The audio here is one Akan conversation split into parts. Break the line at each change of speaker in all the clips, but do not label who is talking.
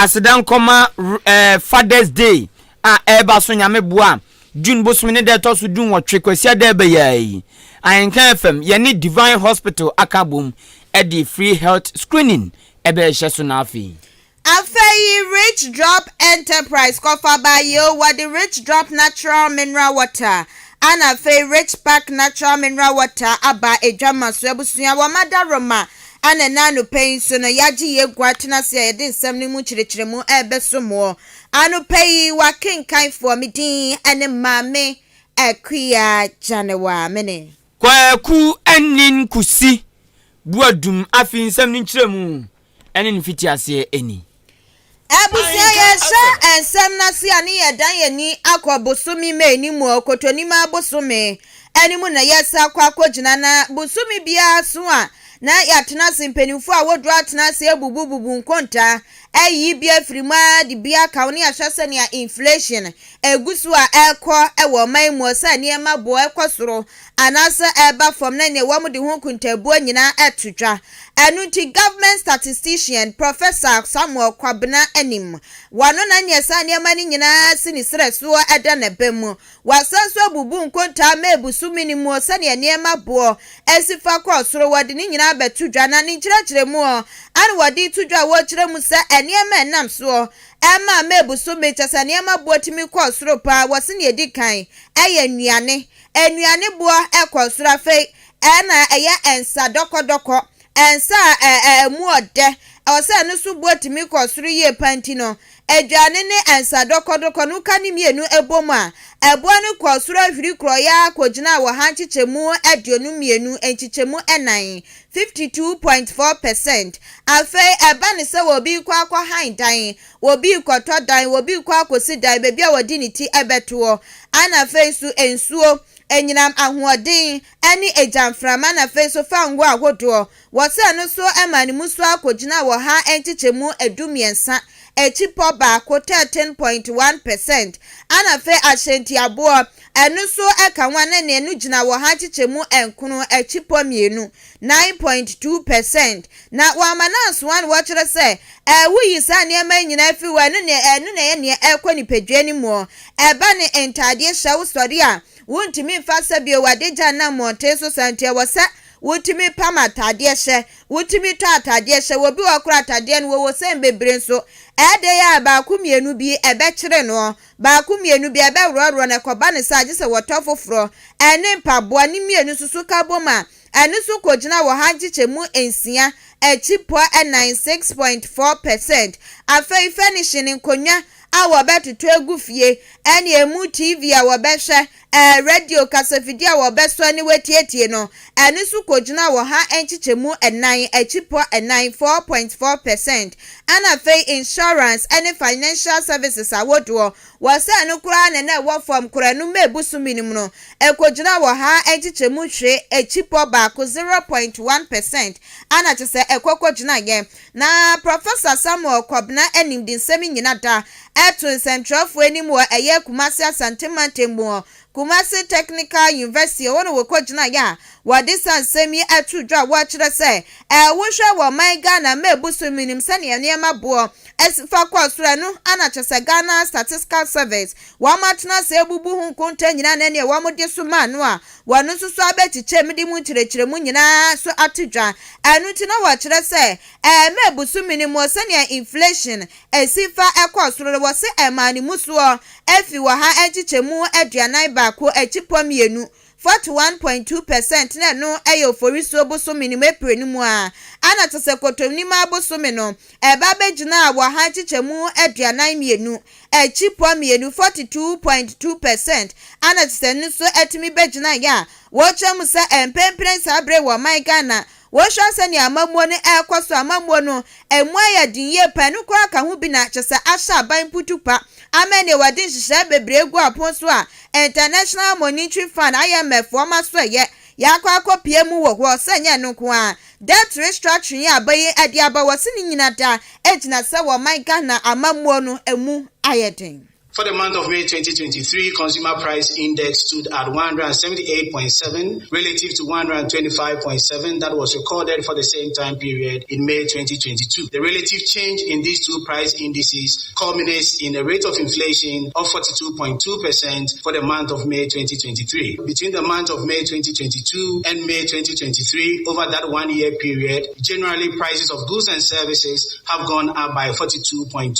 Aseda nkɔma Father's Day a ɛreba so Nyame boa a, June bosome ne da ɛtɔ so 18, Kwasiada ɛbɛyɛ yi. Ahenka FM, yɛne Divine Hospital aka abom de free health screening ɛbɛhyɛ so na afei.
Afei Rich Drop Enterprise kɔfa ba yio, wɔde Rich Drop Natural Mineral Water ana afei Rich Pack Natural Mineral Water aba adwama so. Abusua, wɔn adaroma ana n'anɔpɛ yi nso no yɛagye yɛ egu atena ase a yɛde nsɛm no mu kyerɛkyerɛ mu ɛrebɛso moɔ. Anɔpɛ yi wakenkanfoɔ, me din ɛne Maame Akuya Gyanewa mene.
Kwaku Anin Kusi Buadum. Afei nsɛm no nkyerɛ mu ɛne ne mfitiaseɛ ani.
Abusua, yɛhyɛ nsɛm n'ase a ne yɛdan yɛni akɔ bosome May ni mu, Kɔtɔnim bosome ɛne mu na yɛsa akɔ akɔgyina. Na bosome biara so a na yɛatena ase, mpanimfoɔ a wɔduru atena ase abubububu nkonta ɛyi bi afiri mu a de bi aka wo ne ahwɛ sɛnea inflation egu so a ɛrekɔ ɛwɔ ɔman mu, sɛ nneɛma boɔ ɛkɔ soro anaasɛ ɛreba fam, na nea wɔn de ho nkontabuo nyinaa ɛto dwa. Ɛno nti government statistician Professor Samuel Kwabena Anim wɔno na nea saa nneɛma no nyinaa si ne serɛ soɔ ɛda ne bɛ mu. Wasan so abubu nkontaa ma ebusu minimu sɛnea nneɛma boɔ esi fa kɔɔ soro. Wɔde ne nyinaa bɛto dwa na ne nkyerɛkyerɛ mu ɔ ana wɔde to dwa a wɔrekyerɛ mu sɛ nneɛma ɛnam soɔ ɛma ma ebusu mi kyɛ sɛ nneɛma boɔ tumi kɔɔ soro paa. Wɔsi nea edi kan ɛyɛ nnuane. Nnuane boɔ ɛkɔ soro. Afei ɛna ɛyɛ nsa dɔkɔdɔkɔ, nsa a ɛɛ ɛmu ɔdɛ, ɛwɔ sɛ ɛno nso boɔ tumi kɔ soro yie panti no. Aduane ne nsa dɔkɔdɔkɔ no ka ne mmienu bɔ mu a, ɛboɔ no kɔ soro ahwiri korɔyɛ akɔgyina wɔ ha 22.4%, 52.4%. Afei ɛba ne sɛ wɔbi kɔ akɔ han dan, wɔbi kɔtɔ dan, wɔbi kɔ akɔsi dan, baabi a wɔde ne ti ɛbɛtoɔ. Ana afei nso nsuo, enyinam ahoɔden ɛne egyamframa, na afei nso fango ahodoɔ, wɔsɛ no nso ɛma ne mu so akɔgyina wɔ ha 13.1%, 13.1%. Ana afei ahyɛntiaboɔ, ɛno nso ɛka ho ana nea ɛno gyina wɔ ha 9.2%, 9.2%. Na wɔama nansoa no wɔkyerɛ sɛ ɛwoyi saa nneɛma nyinaa fi wɔ ɛno nea ɛno na ɛyɛ nea ɛkɔ nipadua no mu. Ɛba ne ntaadeɛ hyɛ, wo sɔre a wontumi mfa sɛ bio wade gya nam mmɔnten so santeɛ wɔ sɛ wotumi pam ataadeɛ hyɛ, wotumi tɔ ataadeɛ hyɛ. Wɔbi wɔ koro ataadeɛ no wɔwɔ sɛn bebree nso ɛɛde yɛ a baako mmienu bi ɛbɛkyerɛ no, baako mmienu bi ɛbɛworɔworɔ no, ɛkɔba ne sa agye sɛ wɔtɔ foforɔ. Ɛne mpaboa ne mmienu nso so ka bom a, ɛno nso kɔgyina wɔ ha 6.4%, 6.4%. Afei furnishing, nkonnwa a wɔbɛtoto egu fie, ɛne emu TV a wɔbɛhwɛ, radio, kasafidie a wɔbɛsɔ ne wɔatietie no, ɛno nso kɔgyina wɔ ha 4.4%, 4.4%. Ɛna afei insurance ɛne financial services ahodoɔ, wɔsɛ ɛno koraa na na ɛwɔ fam koraa no mma ebu so minim no, ɛkɔgyina wɔ ha 0.1%, 0.1%. Ana kyerɛ sɛ ɛkɔkɔ gyina yɛn. Na Professor Samuel Kɔbena anim de nsɛm nyina da ɛto nsɛntwerɛfoɔ anim wɔ ɛyɛ Kumasi, Asante mantam mu, Kumasi Technical University ɛwɔ no wɔkɔ gyina yɛ a wɔde sa nsɛm yi ato dwa a wɔakyerɛ sɛ ɛwohwɛ wɔ ɔman Ghana ma ebu so minim sɛnea nneɛma boɔ ɛsi fa kɔɔ soro. Ɛno ana kyerɛ sɛ Ghana Statistical Service wɔn atena ase ebubu ho nkonta nyinaa na nea wɔn de so maa no a wɔn nso so abɛkyekyɛ mu de mu nkyerɛkyerɛmu nyinaa so ato dwa. Ɛno nti na wɔkyerɛ sɛ ɛɛma ebusu minim sɛnea inflation esi fa ɛkɔ soro no, wɔsi ɛmaa ne mu soɔ efi wɔ ha 41.2%, 41.2%, na ɛno ɛyɛ Oforisuo bosome no mu, April no mu a ana te sɛ Kɔtɔnim abosome no ɛba bɛgyina a wɔ ha 42.2%, 42.2%. Ana te sɛ no nso ɛtumi bɛgyina yɛ a wɔkyerɛ mu sɛ mpempren saa bere wɔ ɔman Ghana, wɔhwɛ sɛnea amammuo no ɛrekɔ so, amammuo no emu ayɛ den yie paa. No koraa ka ho bi na kyerɛ sɛ ahyɛ aban putupa ama nea wɔde nhyehyɛe bebree gu apon so a International Monetary Fund, IMF, wɔn aso ɛyɛ yɛakɔ akɔpie mu wɔ hɔ sɛ nyɛ no nko a debt restructuring aba yi ɛde aba wɔ se ne nyina da egyina sɛ wɔ ɔman Ghana amammuo no emu ayɛ den.
For the month of May 2023, consumer price index stood at 178.7 relative to 125.7 that was recorded for the same time period in May 2022. The relative change in these two price indices culminates in a rate of inflation of 42.2% for the month of May 2023. Between the month of May 2022 and May 2023, over that one year period, generally prices of goods and services have gone up by 42.2%.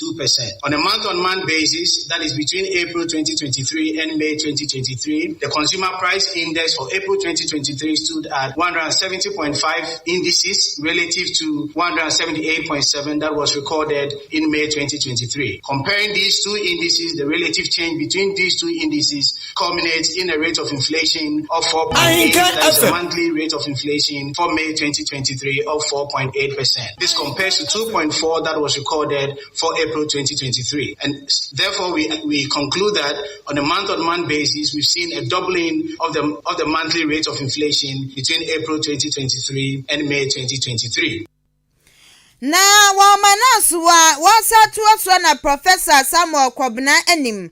On a month on month basis, that is between April 2023 and May 2023, the consumer price index for April 2023 stood at 170.5 indices relative to 178.7 that was recorded in May 2023. Comparing these two indices, the relative change between these two indices culminates in a rate of inflation of 4.8, that is a monthly rate of inflation for May 2023 of 4.8%. This compares to 2.4 that was recorded for April 2023. And therefore, we, we conclude that on a month-on-month basis, we've seen a doubling of the, of the monthly rate of inflation between April 2023 and May 2023.
Na wɔma no asowa wɔsa toa soɔ na Professor Samuel Kɔbena anim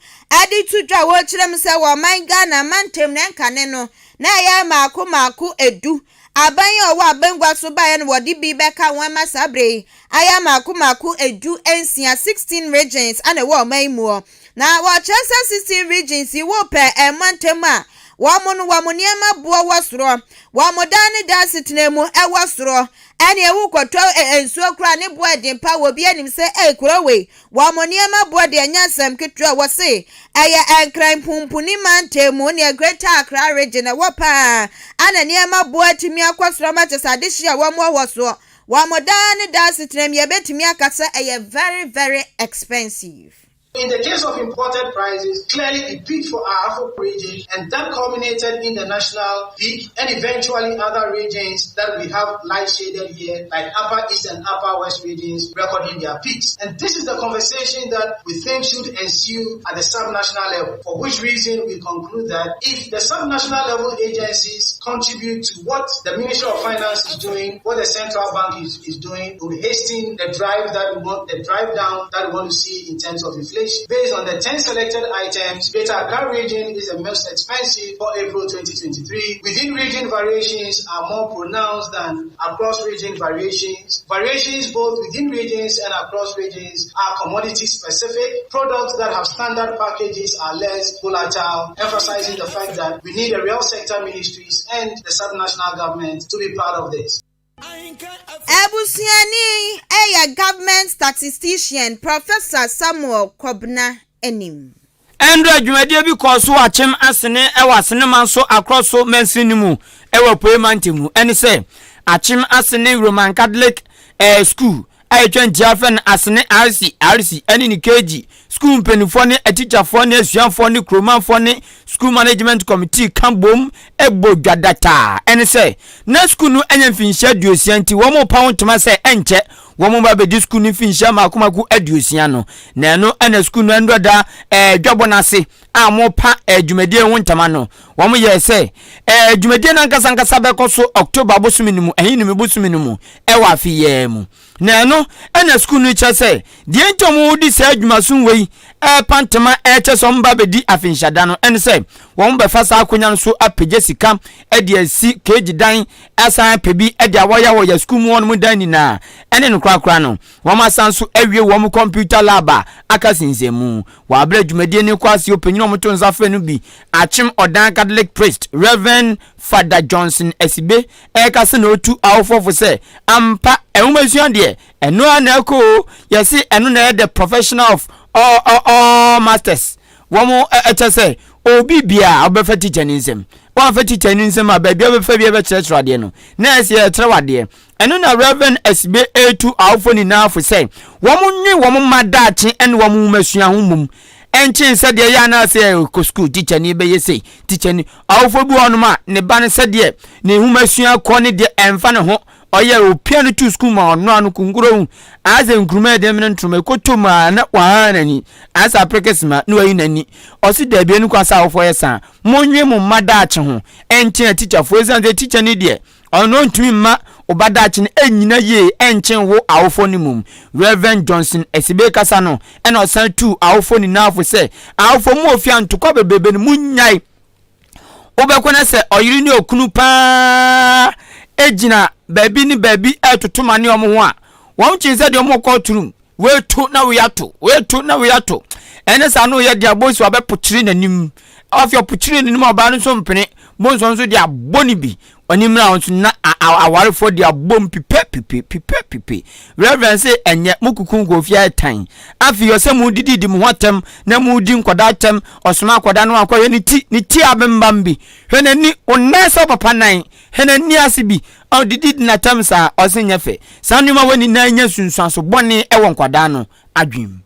de to dwa a wɔkyerɛ mu sɛ wɔ ɔman Ghana mantam na ɛnkane no na ɛyɛ mmaako mmaako edu. Aban a ɔwɔ abangua so baeɛ no wɔde bi bɛka ho ama saa berɛ yi ayɛ mmaako mmaako 16, 16 regions ana ɛwɔ ɔman yi muɔ. Na wɔkyerɛ sɛ 16 regions yi wopɛ ɛmantam a wɔn no wɔn nneɛma boɔ wɔ soro, wɔn daa ne daa asetena mu ɛwɔ soro, ɛne wokɔtɔ nsuo koraa ne boɔ ɛden pa wɔ bi anim sɛ ɛyɛ kuro wei wɔn nneɛma boɔ deɛ ɛnyɛ asɛm ketewa. Wɔ se ɛyɛ Nkran pumpuni mantam mu ne Greater Accra Region ɛwɔ paa ana nneɛma boɔ atumi akɔ soro ama kyɛ sɛ adehye a wɔn wɔ soɔ wɔn daa ne daa asetena mu yɛbɛtumi aka sɛ ɛyɛ very very expensive.
In the case of imported prices, clearly it peaked for our Ahafo region, and that culminated in the national peak and eventually other regions that we have light shaded here, like Upper East and Upper West regions, recording their peaks. And this is the conversation that we think should ensue at the subnational level, for which reason we conclude that if the subnational level agencies contribute to what the Ministry of Finance is doing, what the central bank is doing, it would hasten the drive that we want, the drive down that we want to see in terms of inflation. Based on the 10 selected items, Greater Accra region is the most expensive for April 2023. Within region variations are more pronounced than across region variations. Variations both within regions and across regions are commodity specific. Products that have standard packages are less volatile, emphasizing the fact that we need the real sector ministries and the subnational government to be part of this.
Abusuani ɛyɛ government statistician Professor Samuel Kɔbena anim.
Ɛndɔ dwumadie bi kɔɔ so Akyem Asene ɛwɔ Asenema nso akorɔ so mansin no mu ɛwɔ Apuei mantam mu. Ɛne sɛ Akyem Asene Roman Catholic School a ɛtwa ntia fɛ no Asene RC RC ɛne ne KG school mpanimfoɔ ne atikyafoɔ ne asuafoɔ ne kuromanfoɔ ne school management committee ka bom ɛbɔ dwadataa. Ɛne sɛ na school no anya mfinhyia 60 nti wɔn pa ho ntoma sɛ ɛnkyɛ wɔn ba bɛdi school no mfinhyia mako mako 60 no. Na ɛno ɛna school no ɛndɔ da dwabɔ n'ase a wɔn pa dwumadie ho ntoma no. Wɔn yɛ sɛ dwumadie no ankasa ankasa bɛkɔ so October bosomi no mu, ɛhin no bosomi no mu ɛwɔ afe yɛɛ mu. Na ɛno ɛna sukuu no kyerɛ sɛ deɛ nti wɔn di saa adwumaso wei ɛrepa ntoma ɛrekyɛ sɛ wɔn ba bɛdi afinhyada no ɛne sɛ wɔn bɛfa saa akonnwa no so apagya sika ɛde asi keegyi dan, ɛsan apɛ bi ɛde awɔyɛwɔyɛ sukuu mu wɔn dan nyinaa ɛne no korakora no. Wɔn asan so awie wɔn computer lab a aka sensɛn wɔ abere dwumadie no kɔ ase. Ɔpanyin a wɔto nsa frɛ no bi, Akyem Ɔdan Catholic priest Reverend Father Johnson Asibe, ɛreka sɛ na otu awofɔfo sɛ ampa ɛnwomasua deɛ ɛno a na ɛkɔ o, yɛsi ɛno na ɛyɛ the professional of all masters. Wɔn ɛkyɛ sɛ obi bia ɔbɛfa teacher ne nsam, wɔamfa teacher ne nsam a baabi a ɔbɛfa bi ɛbɛkyerɛkyerɛ adeɛ no na ɛsɛ yɛkyerɛ adeɛ. Ɛno na Reverend Asibe etu awofo nyinaa fo sɛ wɔn nwe wɔn mma daakye ɛne wɔn nwomasua ho mmom ɛnkyen sɛdeɛ yɛ anaasɛ kɔ sukuu teacher ni bɛyɛ sei teacher ni. Awofo bi wɔ hɔnom a ne ba no sɛdeɛ ne nwomasua kɔ ne deɛ ɛmfa ne ho, ɔyɛ opia no tu sukuu ma ɔno ano kunkuro hu asɛ nkuruma yɛ dɛm ne ntoma ekoto mu a na waha n'ani asɛ apere ma na wayi n'ani. Ɔsi dɛbi enu kɔ asɛ awofoɔ yɛ saa, monwe mo mma daakye ho ɛnkyɛn tikyafoɔ, esan sɛ tikya ni deɛ ɔno ntumi mma. Wo ba daakye no ɛnnyina yie ɛnkyen wo awofoɔ no mmom. Rev. Johnson Asibe kasa no ɛna ɔsan tuu awofoɔ nyinaa fo sɛ, Awofoɔ mo wɔ fie a ntokwa bebrebe no monnyae. Wobɛkɔ na sɛ ɔyere ne okunu paa gyina baabi ne baabi ɛretoto ma ne wɔn ho a, wɔn kyen sɛ deɛ wɔn kɔ turum. Wei to na wei ato, wei to na wei ato. Ɛne saa no yɛ deɛ abonsi wabɛpokyere n'anim. Afei ɔpokyere n'anim a ɔbaa no nso mpene. Bonso nso de abɔ ne bi. Ɔne mmira nso na awarefoɔ de abom pipe pipe pipe pipe. Reverend se ɛnyɛ mo kuku nkurɔfie ayɛ tan. Afei ɔsɛ mo didi di mo ho atɛm na mo di nkɔda atɛm. Ɔsoma akɔda no akɔ hwɛ ne ti ne ti abembam bi. Hwɛ n'ani wo nan sɛ papa nan. Hwɛ n'ani ase bi. Ɔdidi di n'atɛm saa ɔse nyɛ fɛ. Saa nneɛma wɔ nyinaa nya nsunsuanso bɔne wɔ nkwadaa no adwene mu.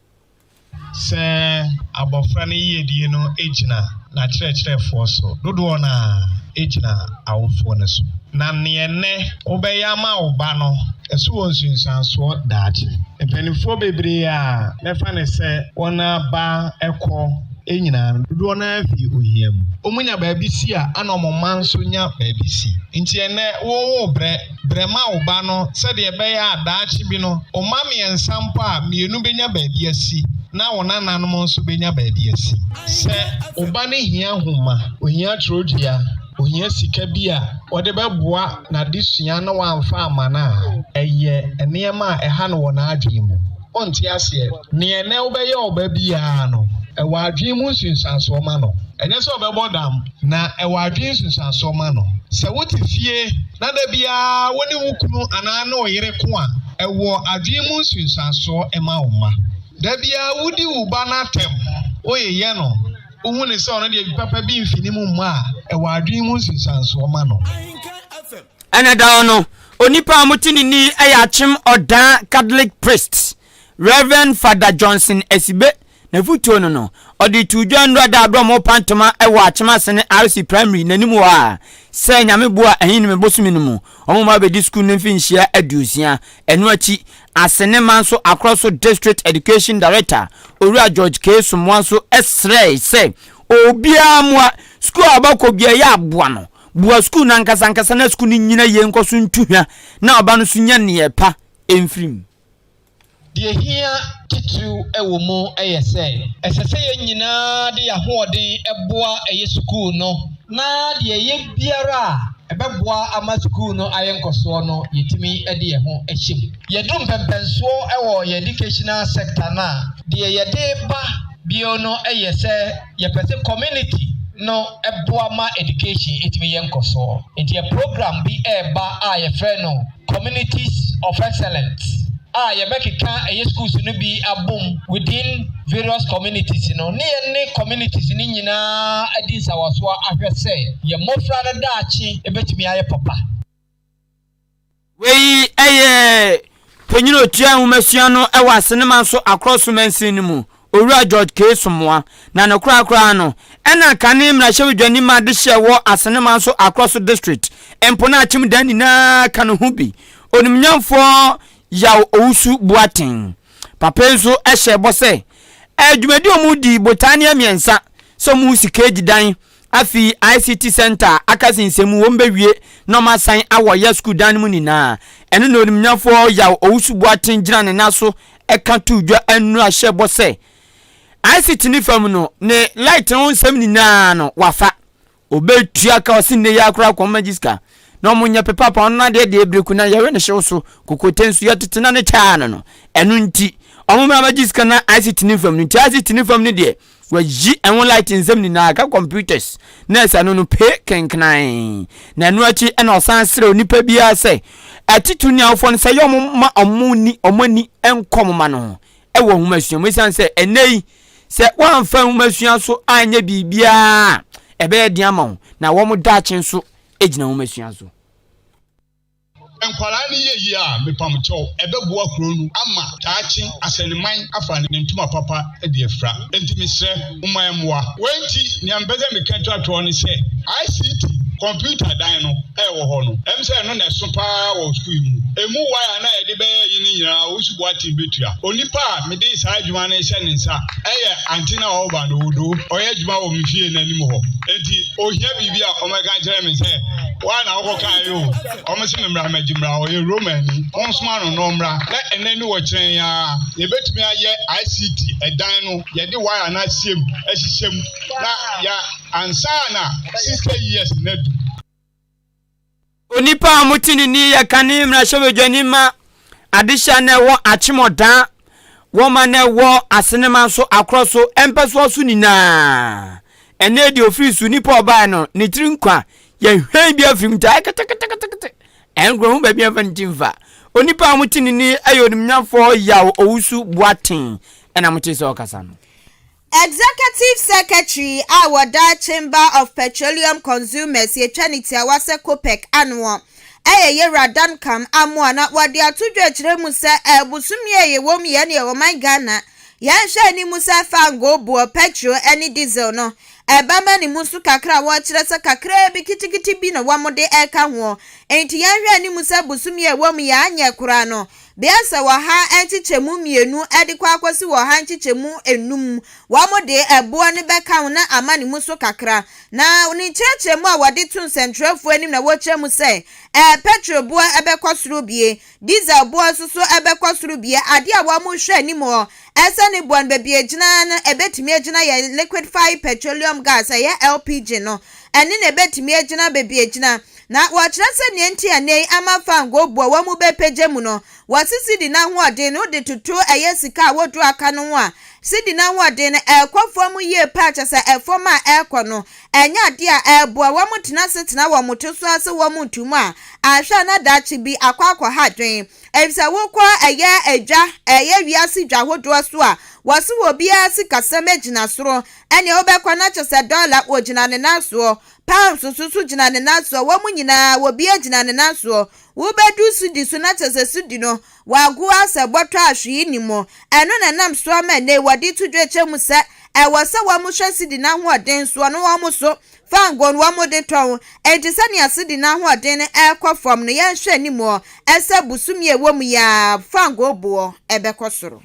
Sɛ abɔfra no yiedie no gyina n'akyerɛkyerɛfoɔ so, dodoɔ no ara gyina awofoɔ no so. Na neɛ nnɛ wobɛyɛ ama wo ba no, ɛso wɔ nsunsuansoɔ daakye. Mpanimfoɔ bebree a mɛfa no sɛ wɔn aba kɔ nyinaa no, dodoɔ no ara fi ohia mu. Wɔnya baabi si a, ɛna wɔn mma nso nya baabi si. Nti ɛnnɛ wo worebrɛ. Brɛ ma wo ba no sɛdeɛ ɛbɛyɛ a daakye bi no, wo mma mmiɛnsa mpo a, mmienu bɛnya baabi asi, na wo nananom nso bɛnya baabi asi. Sɛ wo ba no hia nhoma, ɔhia twerɛdua, ɔhia sika bi a ɔde bɛboa n'adesua na wamfa amma no a, ɛyɛ nneɛma a ɛha no wɔ n'adwene mu. Ɔnte aseɛ. Neɛ nnɛ wobɛyɛ ɔba biara no, ɛwɔ adwene mu nsunsuansoɔ ma no. Ɛnyɛ sɛ ɔbɛbɔ dam, na ɛwɔ adwene nsunsuansoɔ ma no. Sɛ wote fie na da biara wo ne wo kunu anaa ne wo yere ko a, ɛwɔ adwene mu nsunsuansoɔ ma wo mma. Da biara wodi wo ba no atɛm, woyeyɛ no, wohu no sɛ ɔno deɛ bi papa bi mfi ne mu mma a, ɛwɔ adwene mu nsunsuansoɔ ma no.
Ɛna da hɔ no, onipa a wɔte ne ni yɛ Akyem Ɔdaa Catholic Priest, Rev. Father Johnson Asibe. N'afotuo no no, ɔde too dwa nnora da berɛ a wɔrepa ntoma wɔ Akyem Asene RC Primary n'anim hɔ a, sɛ Nyame boa a Ahinime bosome no mu, wɔn mma bɛdi sukuu no mfinhyia aduosia. Ɛno akyi, Asene Manso Akorɔ so District Education Director, Owura George K. Somoa nso srɛe sɛ obiara mmoa sukuu a ɔbɛkɔ biara yɛ aboa no. Boa sukuu no ankasa ankasa na sukuu no nnyina yie nkɔ so ntu hwa na ɔba no nso nya nneyɛɛ pa mfiri mu.
Deɛ ɛhia titiriw wɔ mu yɛ sɛ, ɛsɛ sɛ yɛn nyinaa de yɛn ahoɔden boa ɛyɛ sukuu no na deɛ ɛyɛ biara a ɛbɛboa ama sukuu no ayɛ nkɔsoɔ no, yɛtumi de yɛn ho hyɛ mu. Yɛduru mpɛnpɛnsoɔ wɔ yɛn educational sector no a, deɛ yɛde reba bio no yɛ sɛ Yɛpɛ sɛ community no boa ma education tumi yɛ nkɔsoɔ. Nti yɛ program bi reba a yɛfrɛ no Communities of Excellence a yɛbɛkeka ɛyɛ schools no bi abom within various communities no ne yɛne communities no nyinaa adi nsawasoɔ ahwɛ sɛ yɛn mmɔfra no daakye bɛtumi ayɛ papa.
Wei yɛ panyin a otua nhomasua no wɔ Asenema so Akorɔ so mansin no mu, Owura George K. Somoa. Na ne korakoraa no, ɛna kane mmarahyɛbadwani ma adehyeɛ wɔ Asenema so Akorɔ so District, mpo na Akyem dan nyinaa ka ne ho bi, Onimnyamfoɔ Yaw Owusu Boateng. Papa yi nso hyɛɛ bɔ sɛ, dwumadi a wɔredi botae no yɛ mmiɛnsa, sɛ wɔresi keegi dan, Afei ICT Centre a aka sensɛn mu wɔn bɛwie na wɔn asan awɔ yɛ sukuu dan no mu nyinaa. Ɛno na onimnyafoɔ Yaw Owusu Boateng gyina ne nan so ka too dwa nnura hyɛɛ bɔ sɛ ICT ne fam no ne light ho nsɛm nyinaa no wafa. Ɔbɛtua ka ɔse nnɛ yi ara koraa kɔn magye sika na wɔn nyɛ pepa pa ɔno adeɛ deɛ bereku na yɛwe ne hyew so kokote nso yɛtete na ne kyaa no no ɛno nti wɔn mmra magye sika na ICT ne fam no nti ICT ne fam no deɛ Wɔayi ɛho light nsɛm nyinaa ka computers na ɛsɛ no no pee kenkenan. Na ɛno akyi ɛna ɔsan srɛ onipa biara sɛ atitiriw ne awofoɔ no sɛ yɛ wɔn ma wɔn ni wɔn ani nkɔ wɔn ma no ho ɛwɔ nhomasua mu esiane sɛ ɛnɛ yi sɛ wɔamfa nhomasua so anyɛ biribiara a ɛbɛyɛ den ama wɔn na wɔn daakye nso gyina nhomasua so.
Nkwadaa no yɛ yie a, mepamkyɛw, ɛbɛboa kuro no ama daakye Asɛnneman afa ne ntoma papa de afira. Enti mesrɛ, momma yɛmmoa. Wei nti, nea mepɛ sɛ meka twa toɔ ne sɛ, ICT, kɔmputa dan no a ɛwɔ hɔ no, ɛm sɛ ɛno na ɛso pa ara wɔ sukuu yi mu. Ɛmu wire no a yɛde bɛyɛ ayi no nyinaa, Owusu Boateng bɛtua. Onipa a mede saa adwuma no rehyɛ ne nsa yɛ Ante na ɔba no Odo. Ɔyɛ adwuma wɔ me fie no anim hɔ. Enti ɔhia biribi a, ɔmmɛka nkyerɛ me sɛ. Woa na wokɔ kaeɛ o, wɔn se me mmra mmɛgye mmra, ɔyɛ Romani, monsoma no na ɔmmra, na ɛnnɛ ne ɔkyena yi ara yɛbɛtumi ayɛ ICT ɛdan no, yɛde wire no asie mu, ahyehyɛ mu, na yɛ ansa na 60 years no adu.
Onipa a wɔte ne nni yɛ kane mmarahyɛbadwani ma adehye a na ɛwɔ Akyemɔdaa, wɔn a na ɛwɔ Asenema nso akorɔ so mpɛsoa so nyinaa. Ɛnɛ deɛ ofiri so nipa ɔbaeɛ no ne tiri nkwa yɛhwɛn bi afiri mu taa keteketekete ɛnkorɔ ho baabi ɛmfa ne ti mfa. Onipa a wɔte ne nni yɛ onimnyamfoɔ Yaw Owusu Boateng ɛna mote sɛ ɔkasa no.
Executive Secretary a wɔda Chamber of Petroleum Consumers, yɛtwa ne tiawa sɛ COPEC, anoɔ yɛ Yewura Duncombe Amoah na wɔde ato dwa kyerɛ mu sɛ bosome a yɛwɔ mu yɛn deɛ ɔman Ghana yɛnhwɛ anim sɛ fangoo boɔ, petrol ne diesel no ɛbɛma ne mu so kakra a wɔkyerɛ sɛ kakraa bi kitikiti bi na wɔde ɛka hoɔ nti yɛnhwɛ anim sɛ bosome a ɛwɔ mu yɛ anyɛ koraa no Bea sɛ ɔha nkyekyɛmu mmienu de kɔ akɔsi ɔha nkyekyɛmu nnum. Wɔde ɛboɔ no bɛka ho na ama ne mu so kakra. Na ne nkyerɛkyerɛmu a wɔde to nsɛntwerɛfoɔ anim na wɔkyerɛ mu sɛ, ɛɛ pɛtro boɔ bɛkɔ soro bie, diesel boɔ nso so bɛkɔ soro bie. Adeɛ a wɔrehwɛ anim hɔ sɛ ne boɔ no baabi a ɛgyina no ɛbɛtumi agyina yɛ liquidfied petroleum gas, ɛyɛ LPG no, ɛne na ɛbɛtumi agyina baabi a ɛgyina. Na wɔkyerɛ sɛ nea enti a nnɛyi ama fangoo bo a wɔn bɛpagya mu no, wɔse sidi no ahoɔden no wode toto ɛyɛ sika a wodu aka no ho a, sidi no ahoɔden no ɛrekɔ fam yie paa kyerɛ sɛ ɛfam a ɛrekɔ no ɛnyɛ adeɛ a ɛreboa wɔn tena ase tena wɔn to so ara sɛ wɔn nto mu a anhwɛ a na daakye bi akɔ akɔha adwene efisɛ wokɔ ɛyɛ adwa ɛyɛ wiase dwa hodoɔ so a wɔse obiara sikasɛm agyina soro ɛneɛ wobɛkɔ na kyerɛ sɛ dɔla wɔgyina ne nan soɔ Pounds nso so gyina ne nan soɔ, wɔn nyinaa, obiara gyina ne nan soɔ. Wobɛdu sudi so na kyerɛ sɛ sudi no, wɔago ara sɛ bɔtɔ a hwee nni mu. Ɛno na ɛnam so ama ɛnnɛ yi wɔde to dwa kyerɛ mu sɛ ɛwɔ sɛ wɔhwɛ sidi no ahoɔden soɔ na wɔn so fangoo no wɔde tɔn. Enti sɛnea sidi no ahoɔden no rekɔ fam no, yɛnhwɛ anim sɛ bosome a ɛwɔ mu yi ara fangoo boɔ bɛkɔ soro.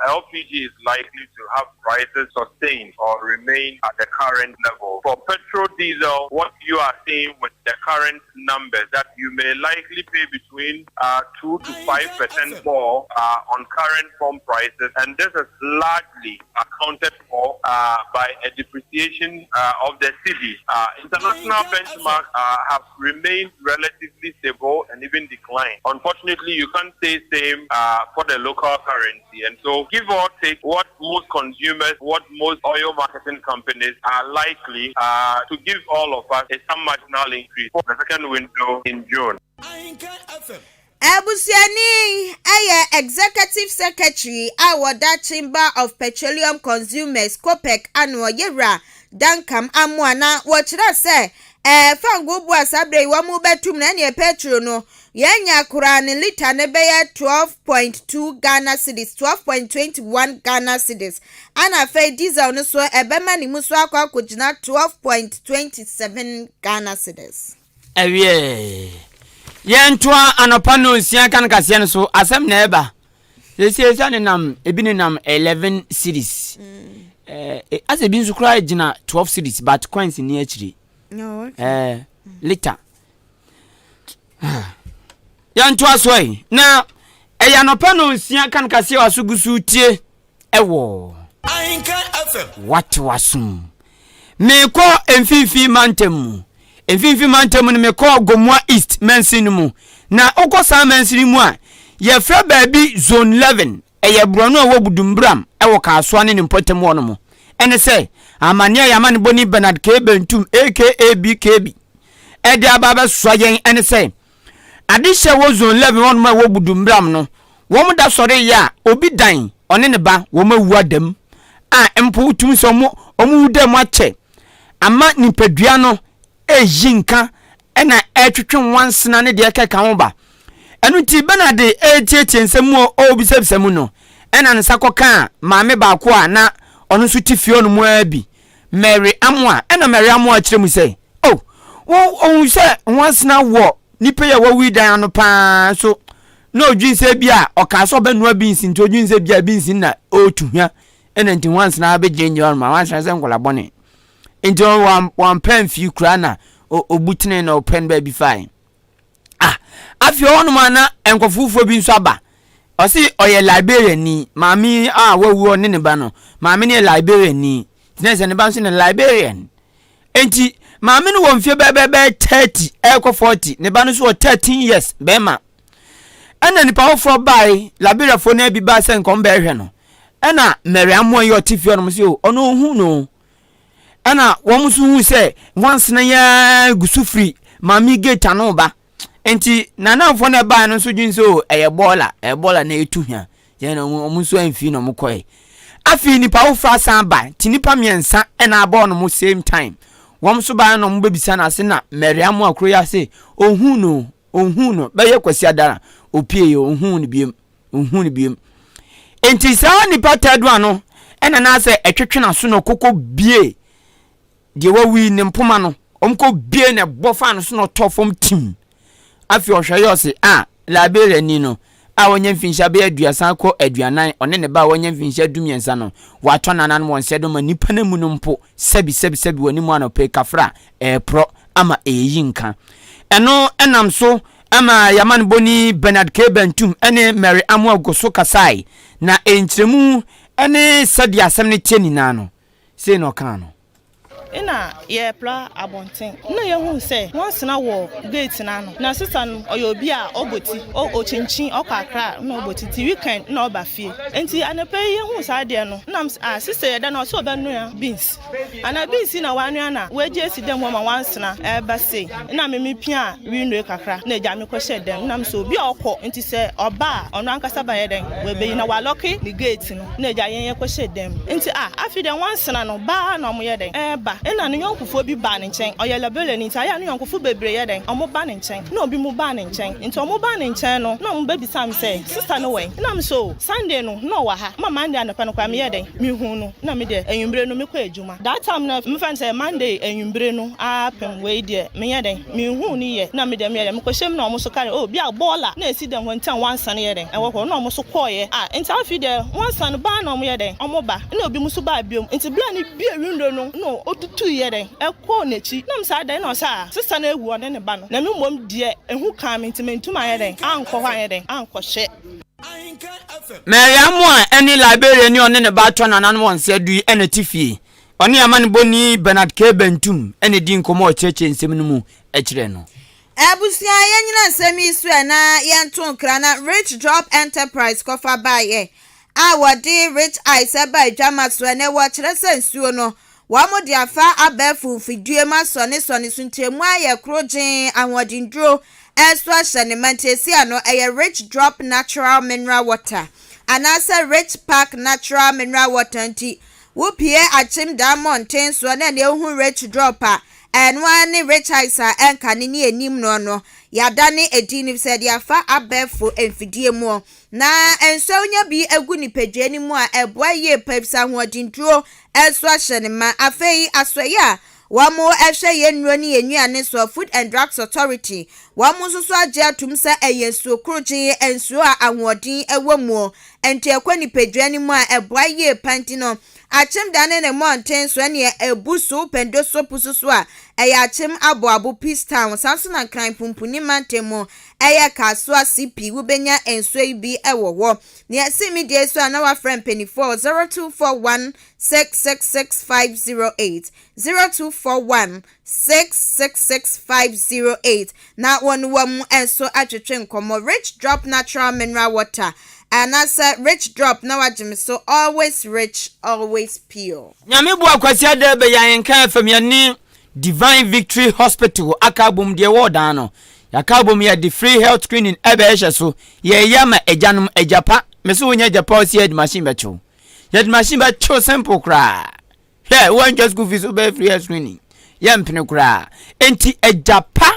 LPG is likely to have prices sustained or remain at the current level. For petrol diesel, what you are seeing with the current numbers that you may likely pay between uh, 2 to 5% more uh, on current pump prices, and this is largely accounted for uh, by a depreciation uh, of the cedi. Uh, international benchmarks uh, have remained relatively stable and even declined. Unfortunately, you can't say same uh, for the local currency. And so, give or take, what most consumers, what most oil marketing companies are likely uh, to give all of us is some marginal increase for the second window in June.
Abusuani yi yɛ Executive Secretary a wɔda Chamber of Petroleum Consumers, COPEC, ano, Yewura Duncombe Amoah na wɔkyerɛ sɛ ɛɛ fangoo bo a saa berɛ yi wɔn bɛtum no ɛneɛ petrol no yɛnya koraa ne lita no bɛyɛ 12.2 Ghana cedis, 12.21 Ghana cedis, ana afei diesel no so ɛbɛma ne mu so akɔ akɔgyina 12.27 Ghana cedis.
Awiɛ, yɛntoa anɔpa nnɔnsia kan kaseɛ no so. Asɛm na ɛba. Seesei sɛ nenam, ebi nenam 11 cities. Mm. Eh, eh, asɛ ebi nso koraa gyina 12 cities, but coins ni akyiri.
Oh, okay.
Eh, liter. Yɛntoa so yi. Na ɛyɛ anɔpa nnɔnsia kan kaseɛ wɔ so gu so tie. Ɛwɔ.
Ahenkan FM.
Wate w'asom. Mekɔ mfimfini mantam mu. Mfimfini mantam mu no mekɔ Gomoa East mansin no mu. Na wokɔ saa mansin mu a, yɛfrɛ baabi Zone 11. Ɛyɛ borɔno a ɛwɔ Budumburam wɔ Kasoa ne ne mpɔtam hɔ nom. Ɛne sɛ, amanneɛ a yɛn amanebɔni Bernard K. Bentum aka BKB de aba abɛsoa yɛn ne sɛ, Adehye a ɛwɔ Zone 11 hɔnom a ɛwɔ Budumbram no, wɔn da sɔreeɛ a, obi dan, ɔne ne ba, wɔn awu ada mu. A mpo wotumi sɛ wɔn wɔn wu da mu akyɛ ama nipadua no reyi nka ɛna ɛretwetwe nwansena ne deɛ ɛkeka ho ba. Ɛno nti Bernard retietie nsɛm mu a ɔrebisabisa mu no, ɛna ne nsa kɔkaa maame baako a na ɔno nso te fie hɔnom ara bi, Mary Amoah. Ɛna Mary Amoah kyerɛ mu sɛ, Oh, wo ohun sɛ nwansena wɔ nipa yi a wawu yi dan ano paa nso na odwin sɛ bi a ɔkaa sɛ ɔbɛnoa beans nti odwin sɛ bi a beans na ɔretu hwa ɛna nti nwansena abɛgyinagyina hɔ ma nwansena sɛ nkɔla bɔne nti wampɛ mfii koraa na Ɔbu tene na ɔpɛ no baabi fae. Ah, afei ɔhɔnom a na nkurɔfo foforɔ bi nso aba. Ɔse ɔyɛ Liberiani. Maame yi a wawu ɔne ne ba no, maame no yɛ Liberiani. Nti na sɛ ne ba nso ne Liberian. Enti maame no wɔ mfeɛ bɛyɛ 30 ɛrekɔ 40, ne ba no nso wɔ 13 years bɛrima. Ɛna nipa foforɔ bae, Liberiafoɔ no bi bae sɛ nka wɔn bɛhwɛ no. Ɛna Mary Amoah yi ɔte fie hɔnom sɛ o, ɔno ɔhu no. Ɛna wɔn nso hu sɛ nwansena yi ara gu so firi maame gate ano ba. Nti nanamfoɔ no ɛbae no nso dwen sɛ o, ɛyɛ bɔɔla, ɛyɛ bɔɔla na ɛtu hwa. Yɛn na wɔn nso amfi na wɔn kɔe. Afei nipa foforɔ asan aba, nti nipa mmiɛnsa ɛna aba wɔn same time. Wɔn nso bae na wɔn bɛbisa no ase na Mary Amoah kuro yi ase, ɔhu no. Ɔnhuu no bɛyɛ Kwasiada a ɔpieeɛ, ɔnhuu no biom, ɔnhuu no biom. Enti saa nipa tadua no ɛna na sɛ ɛtwetwe n'aso na ɔkɔkɔ bie deɛ wawu yi ne mpoma no, ɔmkɔ bie na ɛbɔ faa no so na ɔtɔ fam tim. Afei ɔhwɛ yɛ ɔse, a Liberia ni no a wanya mfinhyia bɛyɛ aduasa kɔ aduanan, ɔne ne ba a wanya mfinhyia dumiɛnsa no, watɔ nananom wɔn sɛ do ma nipa no mu no mpo sɛbi sɛbi sɛbi wɔ anim anɔpɛ yi kafra ɛreporɔ ama ɛreyi nka. Ɛno nam so ma Yamanbɔni Bernard K. Bentum ne Mary Amoah Goso kasae, na nkyerɛmu ne sɛdeɛ asɛm no teɛ nyinaa no, sei na ɔkaa no.
Nna yɛrepra abɔntsen na yehun sɛ nwansena wɔ gate no ano. Na sista no ɔyɛ obi a ɔbɔ ti, okyinkyin ɔkɔ Accra na ɔbɔ ti ntsi weekend na ɔba fie. Ntsi anapa yi yehun saa adeɛ no na mese ah sista yi ɛdɛ no ɔse ɔbɛnoa beans. Ana beans yi na ɔanoa na oegya esi dɛm hɔ ma nwansena ɛreba sei. Nna me mepia window kakra na egya me kɔhyɛɛ dɛm na mese obi a ɔkɔ ntsi sɛ ɔba a ɔno ankasa bɛyɛ dɛn oebeyi na ɔalɔke ne gate no. Na agya yɛn yɛkɔhyɛɛ dan mu. Nti ah, afei deɛ nwansena no, ba ara na wɔyɛ dɛn? Ɛreba. Ɛnna ne yɔnkofoɔ bi baa ne nkyɛn. Ɔyɛ Liberiani nti ayɛ a ne yɔnkofo bebree yɛ dɛn? Wɔba ne nkyɛn. Ɛnna obinom baa ne nkyɛn. Nti wɔbaa ne nkyɛn no, na wɔbɛbisaa me sɛ, Sista no wɔ he? Ɛnna mese, Oh, Sunday no, na ɔwɔ ha. Ma Monday anɔpa no koraa meyɛɛ dɛn? Mehuu no. Ɛnna me deɛ, anwummere no mekɔɔ adwuma. That time no, mefa no sɛ Monday anwummere no ara pem wei deɛ, menyɛ dɛn? Menhuu no yɛ na me deɛ meyɛ dɛn mekɔhyɛ mu na wɔn nso ka dɛ oh bia bɔɔla na ɛsi dɛm hɔ nti a wɔansan yɛ dɛn ɛwɔ hɔ na wɔn nso kɔɔeɛ ah nti afei deɛ wɔansan no baa na wɔn yɛ dɛn wɔn ba na obi nso baa biom nti bla no bue window no na ɔtutui yɛ dɛn ɛkɔɔ n'akyi na mesɛ adɛn na ɔsɛ ah sista no awu ɔne ne ba no na me mmom deɛ ehu kaa me nti mantum anyɛ dɛn ankɔ hɔ anyɛ dɛn ankɔhwɛ.
Mary Amoah ne Liberiani a ɔne ne ba atɔ nananom wɔn nsa adu yi na ɛte fie. Ɔne amanebɔni Bernard K. Bentum na edii nkɔmmɔ a ɔkyerɛkyerɛɛ nsɛm no mu kyerɛɛ no.
Abusua yɛnyina nsɛm yi so ɛ na yɛnto nkra na Rich Drop Enterprise kɔfa baeɛ a wɔde Rich Ice ɛba adwama so ɛnɛ wɔkyerɛ sɛ nsuo no wɔn de afa abɛɛfo mfidie mu asɔnesɔne so nti emu ayɛ korogyee ahoɔdenduro ɛso ahyɛ ne ma nti esi ano ɛyɛ Rich Drop Natural Mineral Water anaasɛ Rich Park Natural Mineral Water nti Wopue akyem da mmɔnten soɔ na ɛneɛ wohu rich drop a, ɛno ara ne rich ice a ɛnka ne ne anim noɔ no. Yɛadane edin no sɛ de afa abɛɛfo mfidie muɔ. Na nsuo a wonya bi gu nipadua no mu a, ɛboa yie pa efisɛ ahoɔdenduro nso ahyɛ no ma. Afei asoɛeɛ a wɔhwɛ yɛn nnuro ne yɛn nnuane soɔ, Food and Drugs Authority, wɔn nso so agye atom sɛ ɛyɛ nsuo korogyenn, nsuo a ahoɔden wɔ muo. Nti ɛkɔ nipadua no mu a, ɛboa yie pa nti no, Akyem da ne ne mmɔnten so ɛneɛ ɛbu so pɛndo so pusu so a, ɛyɛ Akyem Aboabo Peace Town, saa nso na Nkran Pumpuni mantam mu ɛyɛ Kasoa CP, wobɛnya nsuo yi bi wɔ hɔ. Nea ɛsen me deɛ yi so a na wafrɛ mpaninfoɔ wɔ 0241 666 508, 0241 666508 na wɔne wɔn nso atwetwe nkɔmmɔ. Rich Drop Natural Mineral Water anaasɛ Rich Drop na wagye me so always rich, always pure.
Nyame boa Kwasiada bɛyɛ Ahenka FM yɛne Divine Victory Hospital aka abom deɛ ɛwɔ ɔdan no yɛaka abom yɛde free health screening ɛbɛɛhyɛ so yɛyɛ ama agyanom agya pa mese wonyɛ agya pa ɔsi yɛde machine bɛkyew yɛde machine bɛkyew simple koraa Hwɛ, woantwa school fees wobɛyɛ free health screening. Yɛmpene koraa. Enti agya pa,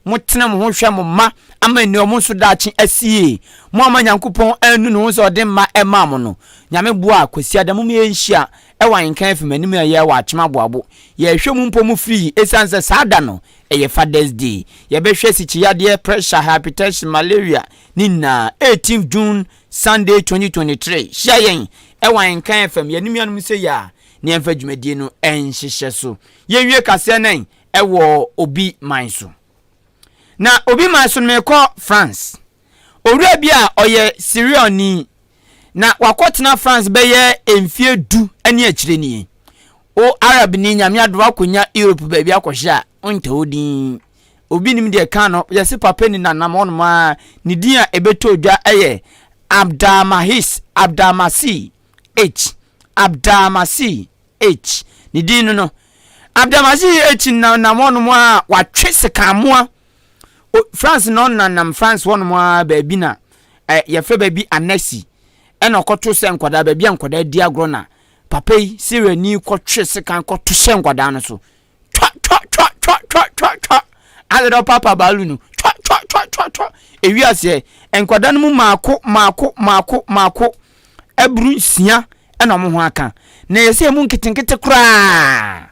motena mo ho hwɛ mo mma ama nni ɔmo nso daakye asie. Mo ama Nyankopɔn annu ne ho sɛ ɔde mma ɛmaa mo no. Nyame boa a, Kwasiada mom yɛnhyia ɛwɔ Ahenkan FM anim a ɛyɛ wɔ Akyem Aboabo. Yɛhwɛ mu mpo mo free esiane sɛ saa da no ɛyɛ Father's Day. Yɛbɛhwɛ sikyiyadeɛ, pressure, hypertension, malaria ne nyinaa. 18th June Sunday 2023 Hyia yɛn ɛwɔ Ahenkan FM yɛne nuanom sei a na yɛmfa dwumadie no nhyehyɛ so. Yɛnwie kaseɛ no ɛ. wɔ obi man so. Na obi man so no mekɔ France. Owura bi a ɔyɛ Syriani na wakɔtena France bɛyɛ mfie du ne akyire nie. Wo Arab ni nyame adom akɔnya Europe baabi akɔhyɛ a wontɛ wo din. Obi nim deɛ kan no yɛse papa ni nanam hɔnom a ne din a ɛbɛtɔ dwa yɛ Abdalmahis Abdalmasih H Abdalmasih H ne din no no Abdalmasih H nanam hɔnom a watwe sekanmoa France na ɔnanam France hɔnom a baabi na yɛfrɛ baabi Annecy ɛna ɔkɔto sɛ nkwadaa baabi a nkwadaa di agorɔ na papa yi Syriani kɔtwe sekan kɔto hyɛ nkwadaa no so twa twa twa twa twa twa twa ayɛ dɛ ɔpaapa baalu no twa twa twa twa twa ewi aseɛ nkwadaa no mu maako maako maako maako aburu nsia ɛna wɔn ho aka na yɛsɛ emu nketenkete koraa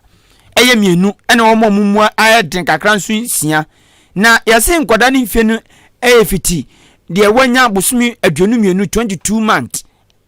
ɛyɛ mmienu ɛna wɔn a wɔn mu ayɛ den kakra nso nsia na yɛsɛ nkwadaa no mfie no ɛyɛ fiti deɛ wɔanya bosomi 22, 22 months,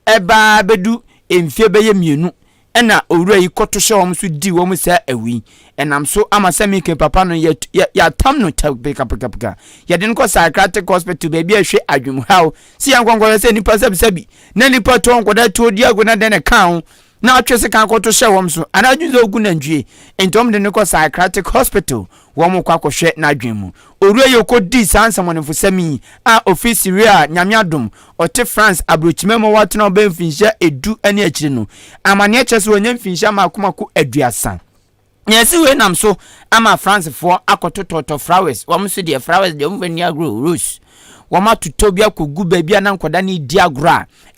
ɛbaa bɛdu mfie bɛyɛ 2 ɛna owura yi kɔto hyɛ wɔn so di wɔn saa awu yi. Ɛnam so ama sɛ meke papa no yɛ yɛatam no pekapekapeka, yɛde no kɔ psychiatric hospital baabi a ɛhwɛ adwemhaw si yɛn nkɔnkɔyɛ sɛ nipa sɛbisɛbi na nipa tɔ nkɔda tuo di ago na dɛn na ɛka ho na atwe sekan kɔto hyɛ wɔn so anaa adwene sɛ ogu nantwie. Nti wɔn de no kɔ psychiatric hospital, wɔn kɔ akɔhwɛ n'adwene mu. Owura yi okɔdii saa nsɛmɔnefosɛm yi a ofi Syria, Nyame adom ɔte France aburokyima mu a watena ɔbɛn mfinhyia 10 ne akyire no, amanneɛ kyerɛ sɛ wɔnya mfinhyia mako mako 30. Na ɛsi wei nam so ama Francefoɔ akɔtotɔtɔ flowers. Wɔn nso deɛ flowers deɛ wɔn fɛ ni agorɔ, rose. Wɔn atotɔ bi akɔgu baabi a na nkwadaa no di agorɔ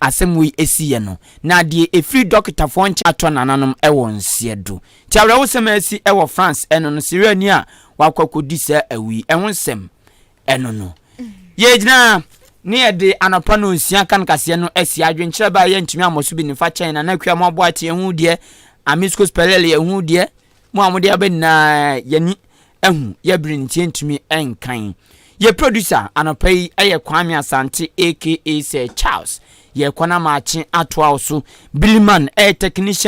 a asɛm wei esi yɛ no. Na deɛ efiri dɔkitafoɔ nkyɛn atɔ nananom wɔ nseɛ do. Nti awerɛhosɛm a asi wɔ France ɛno no, Syriani a wakɔ akɔdi saa awu yi ɛho nsɛm ɛno no. Yɛgyina ne yɛde anɔpa no nsia kan kaseɛ no asi adwenkyerɛ ba yɛ ntumi ammɔ so bi nifa kyɛn na na akua mo aboa te ɛho deɛ amiscos pɛlɛle ɛho deɛ mo a mode aba nyinaa yɛni ahu yɛbere ntie ntumi nkan. Yɛ producer anɔpa yi ɛyɛ Kwame Asante aka Sir Charles. Yɛkɔ na maakye atoa wo so. Billyman ɛyɛ technician.